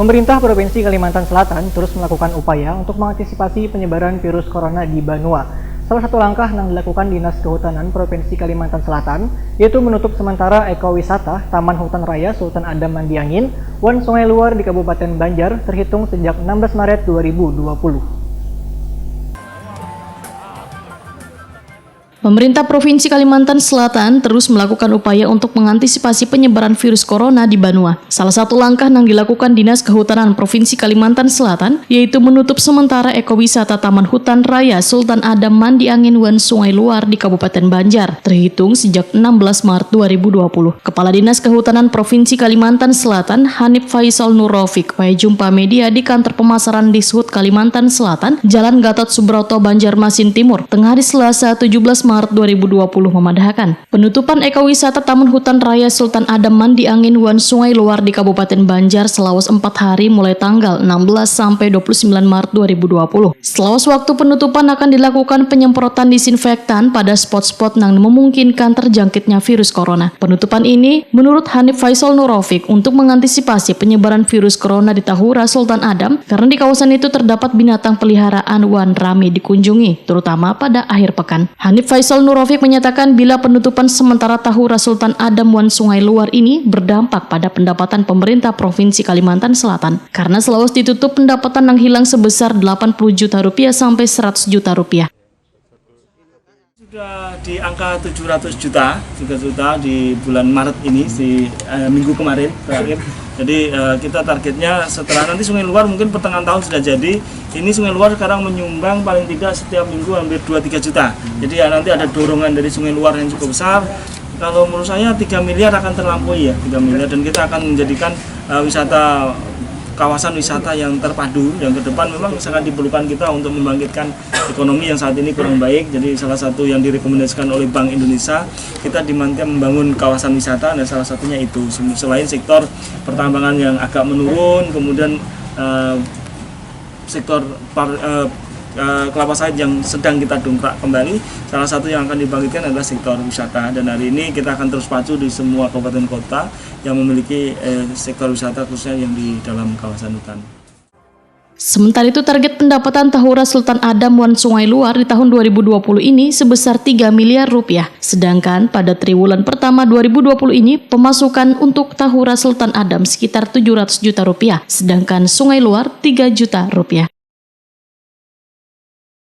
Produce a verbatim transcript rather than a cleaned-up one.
Pemerintah Provinsi Kalimantan Selatan terus melakukan upaya untuk mengantisipasi penyebaran virus corona di Banua. Salah satu langkah yang dilakukan Dinas Kehutanan Provinsi Kalimantan Selatan yaitu menutup sementara ekowisata Taman Hutan Raya Sultan Adam Mandiangin wan Sungai Luar di Kabupaten Banjar terhitung sejak enam belas Maret dua ribu dua puluh. Pemerintah Provinsi Kalimantan Selatan terus melakukan upaya untuk mengantisipasi penyebaran virus corona di Banua. Salah satu langkah yang dilakukan Dinas Kehutanan Provinsi Kalimantan Selatan yaitu menutup sementara ekowisata Taman Hutan Raya Sultan Adam Mandiangin wan Sungai Luar di Kabupaten Banjar, terhitung sejak enam belas Maret dua ribu dua puluh. Kepala Dinas Kehutanan Provinsi Kalimantan Selatan, Hanif Faisal Nurofik, wayah jumpa media di Kantor Pemasaran Dishub Kalimantan Selatan, Jalan Gatot Subroto, Banjarmasin Timur, tengah hari Selasa tujuh belas Maret dua ribu dua puluh, memadahakan penutupan ekowisata Taman Hutan Raya Sultan Adam Mandiangin wan Sungai Luar di Kabupaten Banjar selawas empat hari mulai tanggal enam belas sampai dua puluh sembilan Maret dua ribu dua puluh. Selawas waktu penutupan akan dilakukan penyemprotan disinfektan pada spot-spot yang memungkinkan terjangkitnya virus corona. Penutupan ini, menurut Hanif Faisal Nurofik, untuk mengantisipasi penyebaran virus corona di Tahura Sultan Adam karena di kawasan itu terdapat binatang peliharaan wan rame dikunjungi, terutama pada akhir pekan. Hanif Faisal Nurofik menyatakan bila penutupan sementara Tahura Sultan Adam wan Sungai Luar ini berdampak pada pendapatan pemerintah Provinsi Kalimantan Selatan karena selawas ditutup pendapatan yang hilang sebesar delapan puluh juta rupiah sampai seratus juta rupiah. Sudah di angka tujuh ratus juta, tiga juta di bulan Maret ini, di eh, minggu kemarin terakhir. Jadi eh, kita targetnya setelah nanti Sungai Luar mungkin pertengahan tahun sudah jadi. Ini Sungai Luar sekarang menyumbang paling tidak setiap minggu hampir dua tiga juta. Jadi ya nanti ada dorongan dari Sungai Luar yang cukup besar. Kalau menurut saya tiga miliar akan terlampaui ya, tiga miliar, dan kita akan menjadikan eh, wisata kawasan wisata yang terpadu yang ke depan memang sangat diperlukan kita untuk membangkitkan ekonomi yang saat ini kurang baik. Jadi salah satu yang direkomendasikan oleh Bank Indonesia, kita di Mantia membangun kawasan wisata dan salah satunya itu. Selain sektor pertambangan yang agak menurun, kemudian eh, sektor par, eh, eh, kelapa sawit yang sedang kita dongkrak kembali, salah satu yang akan dibangkitkan adalah sektor wisata. Dan hari ini kita akan terus pacu di semua kabupaten kota yang memiliki eh, sektor wisata khususnya yang di dalam kawasan hutan. Sementara itu, target pendapatan Tahura Sultan Adam wan Sungai Luar di tahun dua ribu dua puluh ini sebesar tiga miliar rupiah, sedangkan pada triwulan pertama dua ribu dua puluh ini pemasukan untuk Tahura Sultan Adam sekitar tujuh ratus juta rupiah, sedangkan Sungai Luar tiga juta rupiah.